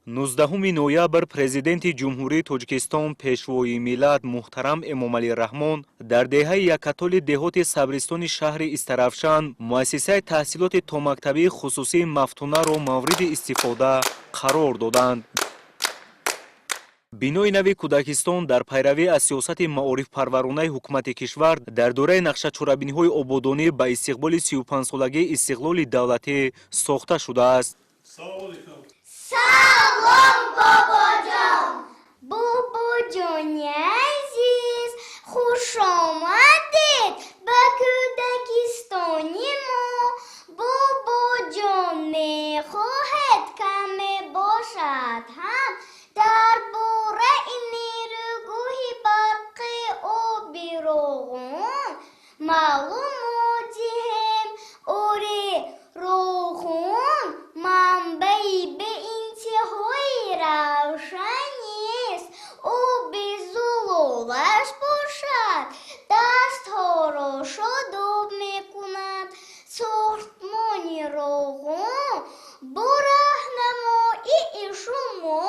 19 ноябр Президенти Ҷумҳурии Тоҷикистон, Пешвои миллат муҳтарам Эмомалӣ Раҳмон дар деҳаи Якатоли деҳоти Сабристони шаҳри Истаравшан муассисаи таҳсилоти томактабии хусусии «Мафтунаро» мавриди истифода қарор доданд. Бинои нави кӯдакистон дар пайравӣ аз сиёсати маорифпарваронаи ҳукумати кишвар дар доираи нақшачорабиниҳои ободонӣ ба истиқболи 35-солагии истиқлоли давлатӣ сохта шудааст. Салом, бобоҷон! Бобоҷони азиз, хуш омадед ба кӯдакистони мо. Бобоҷон, мехоҳед, каме бошад ҳам, дар бораи нерӯгоҳи барқи оби Роғун маълумот диҳем? Оре, Роғун манбаи беинтиҳои равшанист. Оби зулолаш бошад, дастҳоро шодоб мекунад. Сохтмони Роғун бо роҳнамоии шумо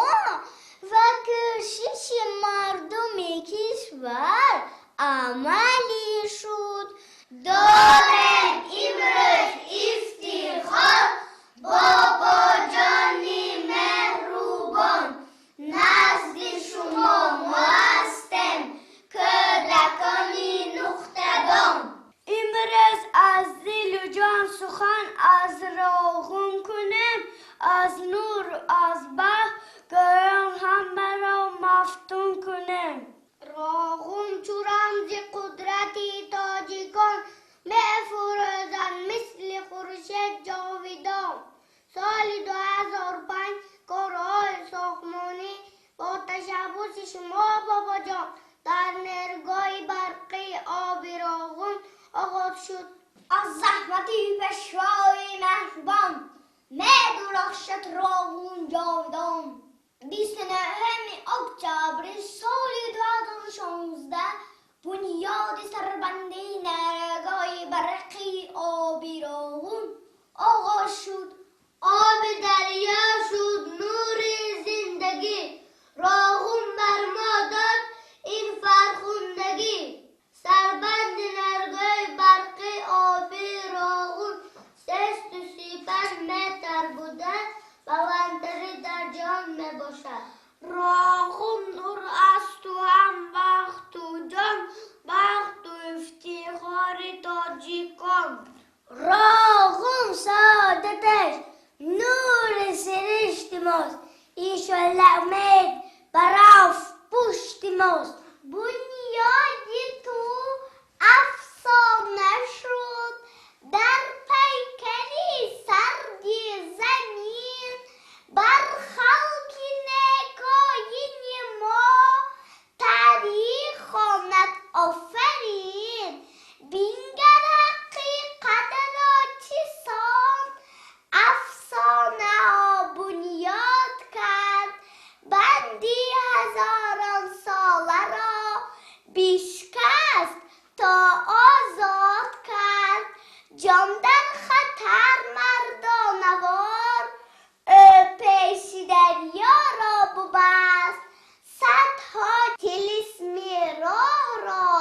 ва кӯшиши мардуми кишвар амалӣ шуд. Дорем имрӯз ифтихор, бобоҷони меҳрубон. Назди шумо мо ҳастем, кӯдакони нуқтадон. Имрӯз аз дилу ҷон сухан аз Роғун кунем, аз нуру аз бахт гӯён ҳамаро мафтун кунем. Роғун чу рамзи қудрати тоҷикон мефурӯзад мисли хуршед ҷовидон. Соли 2005 корҳои сохтмонӣ бо ташаббуси шумо, бобоҷон, дар нерӯгоҳи барқи оби Роғун оғоз шуд. Аз заҳмати пешвои меҳрубон медурахшад Роғун ҷовидон. 29 октябри соли 2016 бунёди сарбанди нерӯгоҳи барқи оби Роғун оғоз шуд. Оби дарё шуд нури зиндагӣ, Роғун бар мо дод ин фархундагӣ. Сарбанди нерӯгоҳи барқи оби Роғун 335 метр буда, баландтарин дар ҷаҳон мебошад. Роғун нур асту ҳам бахту ҷон, бахту ифтихори тоҷикон. Роғун саодаташ нури сиришти мост, иншолла, умед бараф пушти мост. Бунёди ту афсона шуд дар пайкари сарди замин, бар халқи некоини мо таърих хонад офарин. Бингар ҳақиқатро, чисон афсонаҳо бунёд кард, банди ҳазорон соларо бишкаст то озод кард. Ҷон дар хатар мардонавор ӯ пеши дарёро бубаст, садҳо тилисми роҳро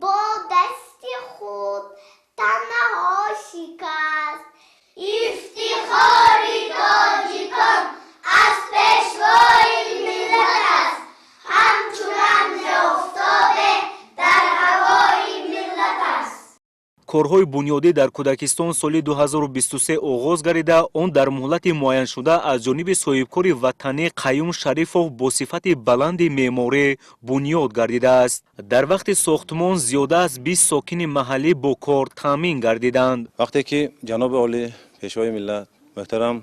бо дасти худ танҳо шикаст. Ифтихори тоҷикон аз пешвои миллат аст, ҳамчун рамзи офтобе дар ҳавои миллат аст. Корҳои бунёдӣ дар кӯдакистон соли 2023 оғоз гардида, он дар муҳлати муайяншуда аз ҷониби соҳибкори ватанӣ Қаюм Шарифов бо сифати баланди меъморӣ бунёд гардидааст. Дар вақти сохтмон зиёда аз 20 сокини маҳаллӣ бо кор таъмин гардиданд. Вақте ки ҷаноби олӣ, Пешвои миллат муҳтарам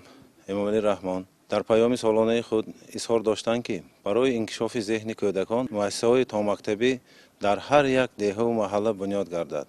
Эмомалӣ Раҳмон дар паёми солонаи худ изҳор доштанд, ки барои инкишофи зеҳни кӯдакон муассисаҳои томактабӣ дар ҳар як деҳаву маҳалла бунёд гардад,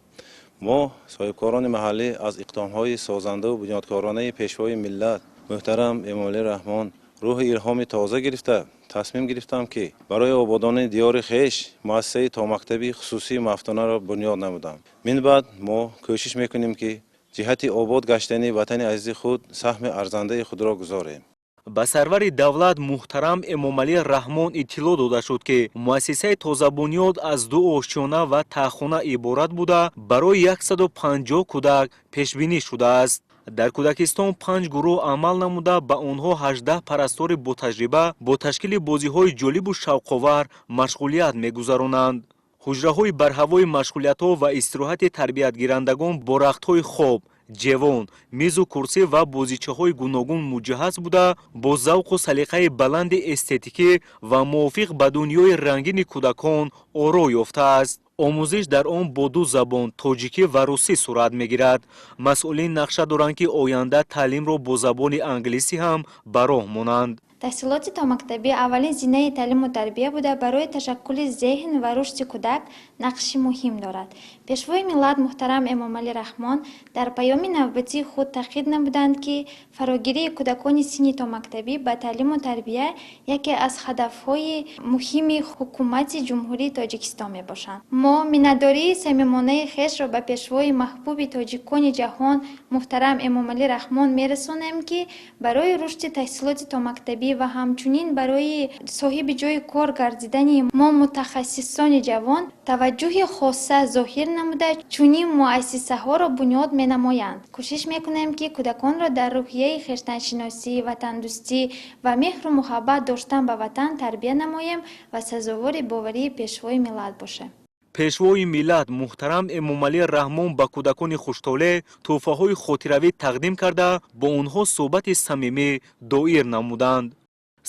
мо, соҳибкорони маҳаллӣ, аз иқдомҳои созандаву бунёдкоронаи Пешвои миллат муҳтарам Эмомалӣ Раҳмон рӯҳи илҳоми тоза гирифта, тасмим гирифтам, ки барои ободонии диёри хеш муассисаи томактабии хусусии «Мафтунаро» бунёд намудам. Минбаъд мо кӯшиш мекунем, ки ҷиҳати обод гаштани ватани азизи худ саҳми арзандаи худро гузорем. Ба сарвари давлат муҳтарам Эмомалӣ Раҳмон иттилоъ дода шуд, ки муассисаи тозабунёд аз ду ошёна ва таҳхона иборат буда, барои 150 кӯдак пешбинӣ шудааст. Дар кӯдакистон панҷ гурӯҳ амал намуда, ба онҳо 18 парастори ботаҷриба бо ташкили бозиҳои ҷолибу шавқовар машғулият мегузаронанд. Ҳуҷраҳои барҳавои машғулиятҳо ва истироҳати тарбиятгирандагон бо рахтҳои хоб, ҷевон, мизу курсӣ ва бозичаҳои гуногун муҷаҳҳаз буда, бо завқу салиқаи баланди эстетикӣ ва мувофиқ ба дунёи рангини кӯдакон оро ёфтааст. Омӯзиш дар он бо ду забон, тоҷикӣ ва русӣ, сурат мегирад. Масъулин нақша доранд, ки оянда таълимро бо забони англисӣ ҳам ба роҳ монанд. Таҳсилоти томактабӣ аввалин зинаи таълиму тарбия буда, барои ташаккули зеҳн ва рушди кӯдак нақши муҳим дорад. Пешвои миллат муҳтарам Эмомалӣ Раҳмон дар паёми навбатии худ таъкид намуданд, ки фарогирии кӯдакони синни томактабӣ ба таълиму тарбия яке аз ҳадафҳои муҳими ҳукумати Ҷумҳурии Тоҷикистон мебошанд. Мо миннатдории самимонаи хешро ба пешвои маҳбуби тоҷикони ҷаҳон муҳтарам Эмомалӣ Раҳмон мерасонем, ки барои рушди таҳсилоти томактабӣ ва ҳамчунин барои соҳиби ҷойи кор гардидани мо мутахассисони ҷавон таваҷҷӯҳи хоса зоҳир намуда, чунин муассисаҳоро бунёд менамоянд. Кӯшиш мекунем, ки кӯдаконро дар рӯҳияи хештаншиносӣ, ватандӯстӣ ва меҳру муҳаббат доштан ба ватан тарбия намоем ва сазовори боварии пешвои миллат бошем. Пешвои миллат муҳтарам Эмомалӣ Раҳмон ба кӯдакони хуштолеъ тӯҳфаҳои хотиравӣ тақдим карда, бо онҳо суҳбати самимӣ доир намуданд.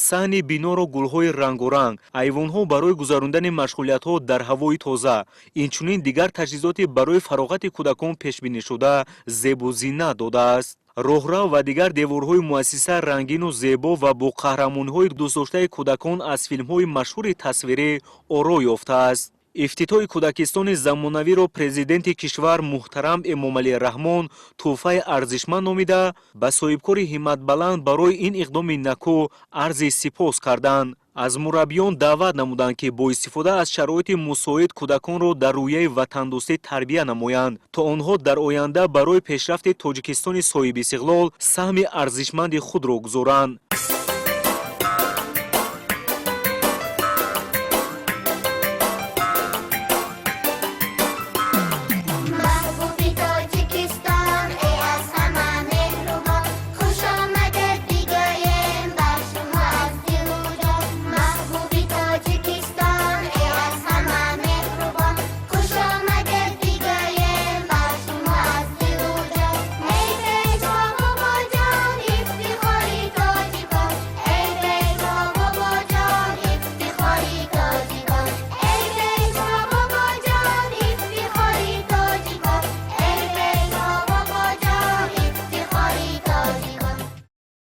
Саҳни биноро гулҳои рангоранг, айвонҳо барои гузарондани машғулиятҳо дар ҳавои тоза, инчунин дигар таҷҳизоти барои фароғати кӯдакон пешбинишуда зебу зинат додааст. Роҳрав ва дигар деворҳои муассиса рангину зебо ва бо қаҳрамониҳои дӯстдоштаи кӯдакон аз филмҳои машҳури тасвирӣ оро ёфтааст. Ифтитоҳи кӯдакистони замонавиро президенти кишвар муҳтарам Эмомалӣ Раҳмон тӯҳфаи арзишманд номида, ба соҳибкори ҳимматбаланд барои ин иқдоми накӯ арзи сипос карданд. Аз мураббиён даъват намуданд, ки бо истифода аз шароити мусоид кӯдаконро дар рӯҳияи ватандӯстӣ тарбия намоянд, то онҳо дар оянда барои пешрафти Тоҷикистони соҳибистиқлол саҳми арзишманди худро гузоранд.